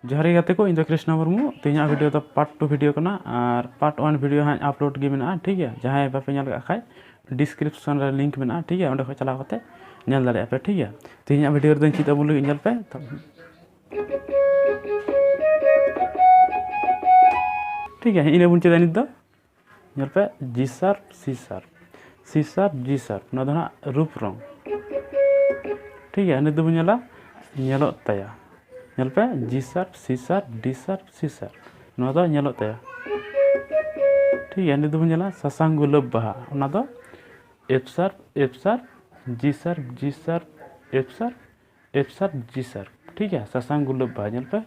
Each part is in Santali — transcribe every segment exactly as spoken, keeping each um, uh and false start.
ᱡᱚᱦᱟᱨ ᱜᱮ ᱜᱟᱛᱮ ᱠᱚ, ᱤᱧ ᱫᱚ ᱠᱨᱤᱥᱱᱚ ᱢᱩᱨᱢᱩ᱾ ᱛᱮᱦᱮᱧᱟᱜ ᱵᱷᱤᱰᱤᱭᱳ ᱫᱚ ᱯᱟᱨᱴ ᱴᱩ ᱵᱷᱤᱰᱤᱭᱳ ᱠᱟᱱᱟ, ᱟᱨ ᱯᱟᱨᱴ ᱚᱣᱟᱱ ᱵᱷᱤᱰᱤᱭᱳ ᱦᱟᱸᱜ ᱟᱯᱞᱳᱰ ᱜᱮ ᱢᱮᱱᱟᱜᱼᱟ, ᱴᱷᱤᱠ ᱜᱮᱭᱟ? ᱡᱟᱦᱟᱸᱭ ᱵᱟᱯᱮ ᱧᱮᱞ ᱠᱟᱜ ᱠᱷᱟᱡ, ᱰᱤᱥᱠᱨᱤᱯᱥᱚᱱ ᱨᱮ ᱞᱤᱝᱠ ᱢᱮᱱᱟᱜᱼᱟ, ᱴᱷᱤᱠ ᱜᱮᱭᱟ? ᱚᱸᱰᱮ ᱠᱷᱚᱡ ᱪᱟᱞᱟᱣ ᱠᱟᱛᱮ ᱧᱮᱞ ᱫᱟᱲᱮᱭᱟᱜᱼᱟ ᱯᱮ, ᱴᱷᱤᱠ ᱜᱮᱭᱟ? ᱛᱮᱦᱮᱧᱟᱜ ᱵᱷᱤᱰᱤᱭᱳ ᱨᱮᱫᱚᱧ ᱪᱮᱫ ᱟᱵᱚᱱ ᱞᱟᱹᱜᱤᱫ, ᱧᱮᱞ ᱯᱮ᱾ ᱴᱷᱤᱠ ᱜᱮᱭᱟ, ᱤᱱᱟᱹ ᱵᱚᱱ ᱪᱮᱫᱟ ᱱᱤᱛ ᱫᱚ᱾ ᱧᱮᱞ ᱯᱮ, ᱡᱤ ᱥᱟᱨᱯ, ᱥᱤ ᱥᱟᱨᱯ, ᱥᱤ ᱥᱟᱨᱯ, ᱡᱤ ᱥᱟᱨᱯ, ᱱᱚᱣᱟ ᱫᱚ ᱱᱟᱦᱟᱜ ᱨᱩᱯ ᱨᱚᱝ᱾ ᱴᱷᱤᱠ ᱜᱮᱭᱟ, ᱱᱤᱛ ᱫᱚᱵᱚᱱ ᱧᱮᱞᱟ, ᱧᱮᱞᱚᱜ ᱛᱟᱭᱟ᱾ ᱧᱮᱞ ᱯᱮ, ᱡᱤ ᱥᱟᱨᱯ, ᱥᱤ ᱥᱟᱨᱯ, ᱰᱤ ᱥᱟᱨᱯ, ᱥᱤ ᱥᱟᱨᱯ, ᱱᱚᱣᱟ ᱫᱚ ᱧᱮᱞᱚᱜ ᱛᱟᱭᱟ᱾ ᱴᱷᱤᱠ ᱜᱮᱭᱟ, ᱱᱤᱛ ᱫᱚᱵᱚᱱ ᱧᱮᱞᱟ ᱥᱟᱥᱟᱝ ᱜᱩᱞᱟᱹᱵ ᱵᱟᱦᱟ, ᱚᱱᱟ ᱫᱚ ᱮᱯ ᱥᱟᱨᱯ, ᱮᱯ ᱥᱟᱨᱯ, ᱡᱤ ᱥᱟᱨᱯ, ᱡᱤ sharp, app sharp, app sharp, ᱡᱤ ᱥᱟᱨᱯ᱾ ᱴᱷᱤᱠ ᱜᱮᱭᱟ, ᱥᱟᱥᱟᱝ ᱜᱩᱞᱟᱹᱵ ᱵᱟᱦᱟ, ᱧᱮᱞ ᱯᱮ᱾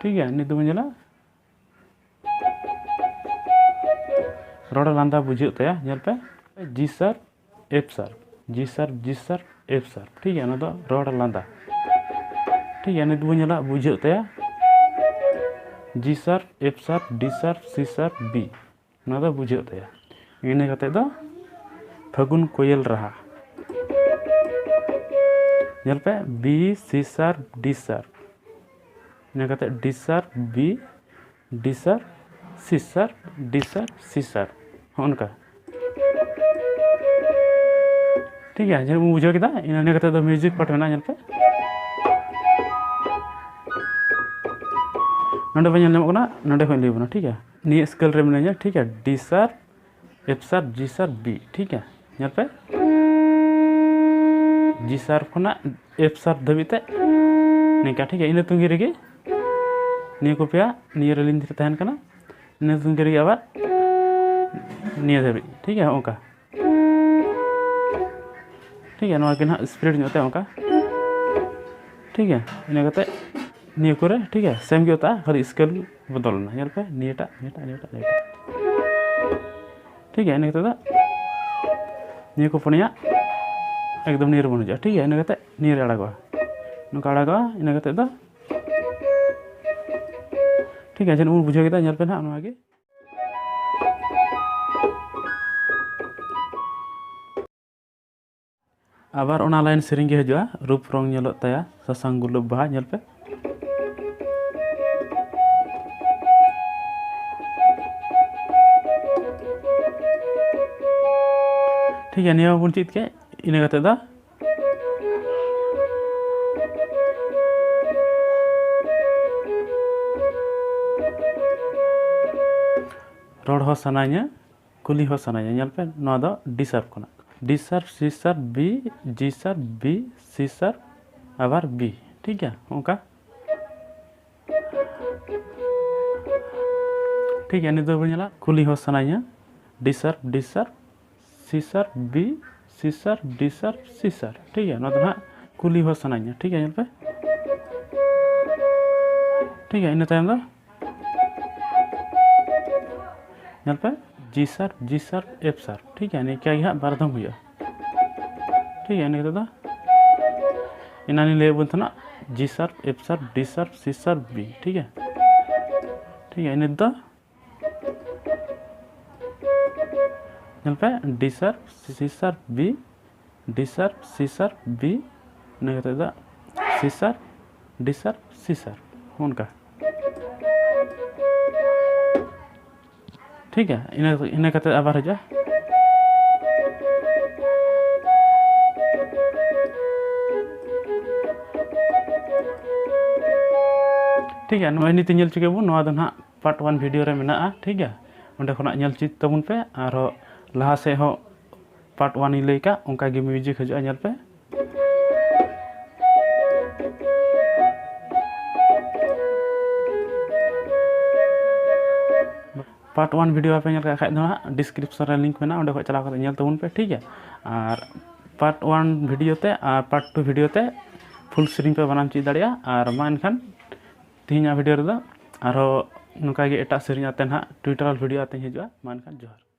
ᱴᱷᱤᱠ ᱜᱮᱭᱟ, ᱱᱤᱛ ᱫᱚᱵᱚᱱ ᱧᱮᱞᱟ, ᱨᱚᱲ ᱞᱟᱸᱫᱟ ᱵᱩᱡᱷᱟᱹᱜ ᱛᱟᱭᱟ᱾ ᱧᱮᱞ ᱯᱮ, ᱡᱤ ᱥᱟᱨᱯ, ᱮᱯ ᱥᱟᱨᱯ, ᱡᱤ ᱥᱟᱨᱯ, ᱡᱤ ᱥᱟᱨᱯ, ᱮᱯ ᱥᱟᱨᱯ᱾ ᱴᱷᱤᱠ ᱜᱮᱭᱟ, ᱚᱱᱟ ᱫᱚ ᱨᱚᱲ ᱞᱟᱸᱫᱟ᱾ ᱴᱷᱤᱠ ᱜᱮᱭᱟ, ᱱᱤᱛ ᱵᱚᱱ ᱧᱮᱞᱟ, ᱵᱩᱡᱷᱟᱹᱜ ᱛᱟᱭᱟ, ᱡᱤ ᱥᱟᱨᱯ, ᱮᱯ ᱥᱟᱨᱯ, ᱰᱤ ᱥᱟᱨᱯ, ᱥᱤ ᱥᱟᱨᱯ, ᱵᱤ᱾ ᱱᱚᱣᱟ ᱫᱚ ᱵᱩᱡᱷᱟᱹᱜ ᱛᱟᱭᱟ᱾ ᱤᱱᱟᱹ ᱠᱟᱛᱮ ᱫᱚ ᱯᱷᱟᱹᱜᱩᱱ ᱠᱳᱭᱮᱞ ᱨᱟᱦᱟ᱾ ᱧᱮᱞ ᱯᱮ, ᱵᱤ, ᱥᱤ ᱥᱟᱨᱯ, ᱰᱤ ᱥᱟᱨᱯ᱾ ᱤᱱᱟᱹ ᱠᱟᱛᱮ ᱰᱤ ᱥᱟᱨᱯ, ᱵᱤ, ᱰᱤ ᱥᱟᱨᱯ, ᱥᱤ ᱥᱟᱨᱯ, ᱰᱤ ᱥᱟᱨᱯ, ᱥᱤ ᱥᱟᱨᱯ᱾ ᱦᱚᱸᱜᱼᱚ ᱱᱚᱝᱠᱟ᱾ ᱴᱷᱤᱠ ᱜᱮᱭᱟ, ᱡᱮ ᱵᱚᱱ ᱵᱩᱡᱷᱟᱹᱣ ᱠᱮᱫᱟ, ᱤᱱᱟᱹ, ᱤᱱᱟᱹ ᱠᱟᱛᱮ ᱫᱚ ᱢᱤᱣᱡᱤᱠ ᱯᱟᱨᱴ ᱢᱮᱱᱟᱜᱼᱟ, ᱧᱮᱞ ᱯᱮ᱾ ᱱᱚᱰᱮ ᱵᱚᱱ ᱧᱮᱞ ᱧᱟᱢᱚᱜ ᱠᱟᱱᱟ, ᱱᱚᱰᱮ ᱠᱷᱚᱱ ᱞᱟᱹᱭ ᱵᱚᱱᱟ, ᱴᱷᱤᱠ ᱜᱮᱭᱟ? ᱱᱤᱭᱟᱹ ᱥᱠᱮᱞ ᱨᱮ ᱢᱮᱱᱟᱧᱟ, ᱴᱷᱤᱠ ᱜᱮᱭᱟ? ᱰᱤ ᱥᱟᱨᱯ, ᱮᱯᱷ ᱥᱟᱨᱯ, ᱡᱤ ᱥᱟᱨᱯ, ᱵᱤ, ᱴᱷᱤᱠ ᱜᱮᱭᱟ? ᱧᱮᱞ ᱯᱮ, ᱡᱤ ᱥᱟᱨᱯ ᱠᱷᱚᱱᱟᱜ ᱮᱯᱷ ᱥᱟᱨᱯ ᱫᱷᱟᱹᱵᱤᱡ ᱛᱮ ᱱᱤᱝᱠᱟ, ᱴᱷᱤᱠ ᱜᱮᱭᱟ? ᱤᱱᱟᱹ ᱛᱩᱝᱜᱤ ᱨᱮᱜᱮ ᱱᱤᱭᱟᱹ ᱠᱚ ᱯᱮᱭᱟ ᱱᱤᱭᱟᱹ ᱨᱮ ᱞᱤᱧ ᱛᱟᱦᱮᱱ ᱠᱟᱱᱟ, ᱤᱱᱟᱹ ᱛᱩᱝᱜᱤ ᱨᱮᱜᱮ ᱟᱵᱟᱨ ᱱᱤᱭᱟᱹ ᱫᱷᱟᱹᱵᱤᱡ, ᱴᱷᱤᱠ ᱜᱮᱭᱟ? ᱚᱱᱠᱟ, ᱴᱷᱤᱠ ᱜᱮᱭᱟ? ᱱᱚᱣᱟ ᱜᱮ ᱱᱟᱦᱟᱜ ᱥᱯᱤᱰ ᱧᱚᱜ ᱛᱮ ᱚᱱᱠᱟ, ᱴᱷᱤᱠ ᱜᱮᱭᱟ? ᱤᱱᱟᱹ ᱠᱟᱛᱮ ᱱᱤᱭᱟᱹ ᱠᱚᱨᱮ, ᱴᱷᱤᱠ ᱜᱮᱭᱟ, ᱥᱮᱢ ᱜᱮ ᱚᱛᱟ, ᱠᱷᱟᱹᱞᱤ ᱥᱠᱮᱞ ᱵᱚᱫᱚᱞ ᱮᱱᱟ᱾ ᱧᱮᱞ ᱯᱮ, ᱱᱤᱭᱟᱹᱴᱟᱜ, ᱱᱤᱭᱟᱹᱴᱟᱜ, ᱱᱤᱭᱟᱹᱴᱟᱜ, ᱱᱤᱭᱟᱹᱴᱟᱜ, ᱴᱷᱤᱠ ᱜᱮᱭᱟ? ᱤᱱᱟᱹ ᱠᱟᱛᱮ ᱫᱚ ᱱᱤᱭᱟᱹ ᱠᱚ ᱯᱩᱱᱭᱟ ᱮᱠᱫᱚᱢ ᱱᱤᱭᱟᱹ ᱨᱮᱵᱚᱱ ᱦᱤᱡᱩᱜᱼᱟ, ᱴᱷᱤᱠ ᱜᱮᱭᱟ? ᱤᱱᱟᱹ ᱠᱟᱛᱮ ᱱᱤᱭᱟᱹ ᱨᱮ ᱟᱲᱟᱜᱚᱜᱼᱟ, ᱱᱚᱝᱠᱟ ᱟᱲᱟᱜᱚᱜᱼᱟ᱾ ᱤᱱᱟᱹ ᱠᱟᱛᱮ ᱫᱚ, ᱴᱷᱤᱠ ᱜᱮᱭᱟ, ᱡᱮ ᱵᱚᱱ ᱵᱩᱡᱷᱟᱹᱣ ᱠᱮᱫᱟ, ᱧᱮᱞ ᱯᱮ ᱱᱟᱦᱟᱜ ᱱᱚᱣᱟ ᱜᱮ᱾ ᱟᱵᱟᱨ ᱚᱱᱟ ᱞᱟᱭᱤᱱ ᱥᱮᱨᱮᱧ ᱜᱮ ᱦᱤᱡᱩᱜᱼᱟ, ᱨᱩᱯ ᱨᱚᱝ ᱧᱮᱞᱚᱜ ᱛᱟᱭᱟ ᱥᱟᱥᱟᱝ ᱜᱩᱞᱟᱹᱵ ᱵᱟᱦᱟ, ᱧᱮᱞ ᱯᱮ᱾ ᱴᱷᱤᱠ ᱜᱮᱭᱟ, ᱱᱤᱭᱟᱹ ᱢᱟᱵᱚᱱ ᱪᱮᱫ ᱠᱮᱫ, ᱤᱱᱟᱹ ᱠᱟᱛᱮ ᱫᱚ ᱨᱚᱲ ᱦᱚᱸ ᱥᱟᱱᱟᱧᱟ, ᱠᱩᱞᱤ ᱦᱚᱸ ᱥᱟᱱᱟᱧᱟ᱾ ᱧᱮᱞ ᱯᱮ, ᱱᱚᱣᱟ ᱫᱚ ᱰᱤ ᱥᱟᱨᱯ ᱠᱷᱚᱱᱟᱜ, ᱰᱤ ᱥᱟᱨᱯ, ᱥᱤ ᱥᱟᱨᱯ, ᱵᱤ, ᱡᱤ ᱥᱟᱨᱯ, ᱵᱤ, ᱥᱤ ᱥᱟᱨᱯ, ᱟᱵᱟᱨ ᱵᱤ, ᱴᱷᱤᱠ ᱜᱮᱭᱟ? ᱚᱱᱠᱟ, ᱴᱷᱤᱠ ᱜᱮᱭᱟ, ᱱᱤᱛ ᱫᱚ ᱵᱚᱱ ᱧᱮᱞᱟ, ᱠᱩᱞᱤ ᱦᱚᱸ ᱥᱟᱱᱟᱧᱟ, ᱰᱤ ᱥᱟᱨᱯ, ᱰᱤ ᱥᱟᱨᱯ, ᱥᱤ ᱥᱟᱨᱯ, ᱵᱤ, ᱥᱤ ᱥᱟᱨᱯ, ᱰᱤ ᱥᱟᱨᱯ, ᱥᱤ ᱥᱟᱨᱯ, ᱴᱷᱤᱠ ᱜᱮᱭᱟ? ᱱᱚᱣᱟ ᱫᱚ ᱱᱟᱦᱟᱜ ᱠᱩᱞᱤ ᱦᱚᱸ ᱥᱟᱱᱟᱧᱟ, ᱴᱷᱤᱠ ᱜᱮᱭᱟ? ᱧᱮᱞ ᱯᱮ, ᱴᱷᱤᱠ ᱜᱮᱭᱟ, ᱤᱱᱟᱹ ᱛᱟᱭᱚᱢ ᱫᱚ ᱧᱮᱞ ᱯᱮ, ᱡᱤ ᱥᱟᱨᱯ, ᱡᱤ ᱥᱟᱨᱯ, ᱮᱯᱷ ᱥᱟᱨᱯ, ᱴᱷᱤᱠ ᱜᱮᱭᱟ? ᱱᱤᱝᱠᱟ ᱜᱮ ᱦᱟᱸᱜ ᱵᱟᱨ ᱫᱷᱚᱢ ᱦᱩᱭᱩᱜᱼᱟ, ᱴᱷᱤᱠ ᱜᱮᱭᱟ? ᱤᱱᱟᱹ ᱠᱟᱛᱮ ᱫᱚ ᱮᱱᱟᱱᱤᱧ ᱞᱟᱹᱭᱟᱫ ᱵᱚᱱ ᱛᱟᱦᱮᱱᱟ, ᱡᱤ ᱥᱟᱨᱯ, ᱮᱯᱷ ᱥᱟᱨᱯ, ᱰᱤ ᱥᱟᱨᱯ, ᱥᱤ ᱥᱟᱨᱯ, ᱵᱤ, ᱴᱷᱤᱠ ᱜᱮᱭᱟ? ᱴᱷᱤᱠ ᱜᱮᱭᱟ, ᱱᱤᱛ ᱫᱚ ᱧᱮᱞ ᱯᱮ, ᱰᱤ ᱥᱟᱨᱯ, ᱥᱤ ᱥᱟᱨᱯ, ᱵᱤ, ᱰᱤ ᱥᱟᱨᱯ, ᱥᱤ ᱥᱟᱨᱯ, ᱵᱤ, ᱤᱱᱟᱹ ᱠᱟᱛᱮ ᱫᱚ ᱥᱤ ᱥᱟᱨᱯ, ᱰᱤ ᱥᱟᱨᱯ, ᱥᱤ ᱥᱟᱨᱯ, ᱚᱱᱠᱟ᱾ ᱴᱷᱤᱠ ᱜᱮᱭᱟ, ᱤᱱᱟᱹ, ᱤᱱᱟᱹ ᱠᱟᱛᱮ ᱟᱵᱟᱨ ᱦᱤᱡᱩᱜᱼᱟ᱾ ᱴᱷᱤᱠ ᱜᱮᱭᱟ, ᱱᱚᱜᱼᱚᱭ ᱱᱤᱛᱚᱜ ᱧᱮᱞ ᱪᱩᱠᱮ ᱵᱚᱱ, ᱱᱚᱣᱟ ᱫᱚ ᱱᱟᱦᱟᱜ ᱯᱟᱨᱴ ᱳᱣᱟᱱ ᱵᱷᱤᱰᱤᱭᱳ ᱨᱮ ᱢᱮᱱᱟᱜᱼᱟ᱾ ᱴᱷᱤᱠ ᱜᱮᱭᱟ, ᱚᱸᱰᱮ ᱠᱷᱚᱱᱟᱜ ᱧᱮᱞ ᱪᱮᱫ ᱛᱟᱵᱚᱱ ᱯᱮ᱾ ᱟᱨᱦᱚᱸ ᱞᱟᱦᱟ ᱥᱮᱫ ᱦᱚᱸ ᱯᱟᱨᱴ ᱳᱣᱟᱱ ᱤᱧ ᱞᱟᱹᱭ ᱠᱟᱜ, ᱚᱱᱠᱟ ᱜᱮ ᱢᱤᱭᱩᱡᱤᱠ ᱦᱤᱡᱩᱜᱼᱟ, ᱧᱮᱞ ᱯᱮ᱾ ᱯᱟᱨᱴ ᱳᱣᱟᱱ ᱵᱷᱤᱰᱤᱭᱳ ᱵᱟᱯᱮ ᱧᱮᱞ ᱠᱟᱜ ᱠᱷᱟᱡ ᱫᱚ ᱦᱟᱸᱜ ᱰᱤᱥᱠᱨᱤᱯᱥᱚᱱ ᱨᱮ ᱞᱤᱝᱠ ᱢᱮᱱᱟᱜᱼᱟ, ᱚᱸᱰᱮ ᱠᱷᱚᱡ ᱪᱟᱞᱟᱣ ᱠᱟᱛᱮ ᱧᱮᱞ ᱛᱟᱵᱚᱱ ᱯᱮ᱾ ᱴᱷᱤᱠ ᱜᱮᱭᱟ, ᱟᱨ ᱯᱟᱨᱴ ᱳᱣᱟᱱ ᱵᱷᱤᱰᱤᱭᱳ ᱛᱮ ᱟᱨ ᱯᱟᱨᱴ ᱴᱩ ᱵᱷᱤᱰᱤᱭᱳ ᱛᱮ ᱯᱷᱩᱞ ᱥᱮᱨᱮᱧ ᱯᱮ ᱵᱟᱱᱟᱢ ᱪᱮᱫ ᱫᱟᱲᱮᱭᱟᱜᱼᱟ᱾ ᱟᱨ ᱢᱟ ᱮᱱᱠᱷᱟᱱ ᱛᱮᱦᱮᱧᱟᱜ ᱵᱷᱤᱰᱤᱭᱳ ᱨᱮᱫᱚ ᱟᱨᱦᱚᱸ ᱱᱚᱝᱠᱟ ᱜᱮ ᱮᱴᱟᱜ ᱥᱮᱨᱮᱧ ᱟᱛᱮ ᱱᱟᱦᱟᱜ ᱴᱤᱭᱩᱴᱳᱨᱤᱭᱟᱞ ᱵᱷᱤᱰᱤᱭᱳ ᱟᱛᱮᱧ ᱦᱤᱡᱩᱜᱼᱟ᱾ ᱢᱟ ᱮᱱᱠᱷᱟᱱ ᱡᱚᱦᱟᱨ᱾